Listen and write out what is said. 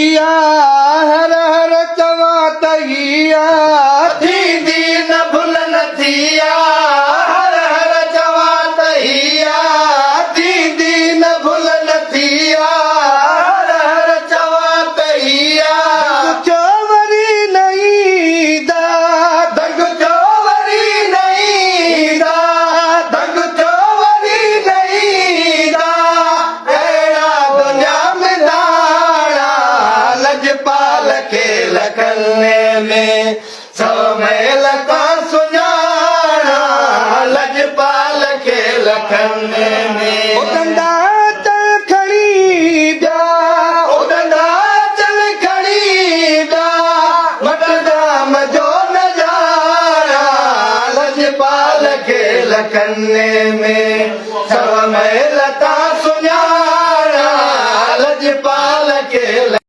هر هر چوان ته هي آ. ٿيندي نه ڀل نه ٿي آ. هر هر چوان ته هي آ. ٿيندي نه ڀل نه ٿي آ. هر هر چوان ته هي آ. دنگ ٿيو وري نه ايندا. دنگ ٿيو وري نه ايندا. دنگ ٿيو وري نه ايندا. اهڙا دنيا ۾ داڻا لڄپال کي لکن ۾ سو ميل تان سڃاڻا لڄپال کي لکن ۾. اڏندا چل کڻي ٻيا اڏندا چل کڻي ٻيا مٽندا مزو نه ڄاڻا لڄپال کي لکن ۾.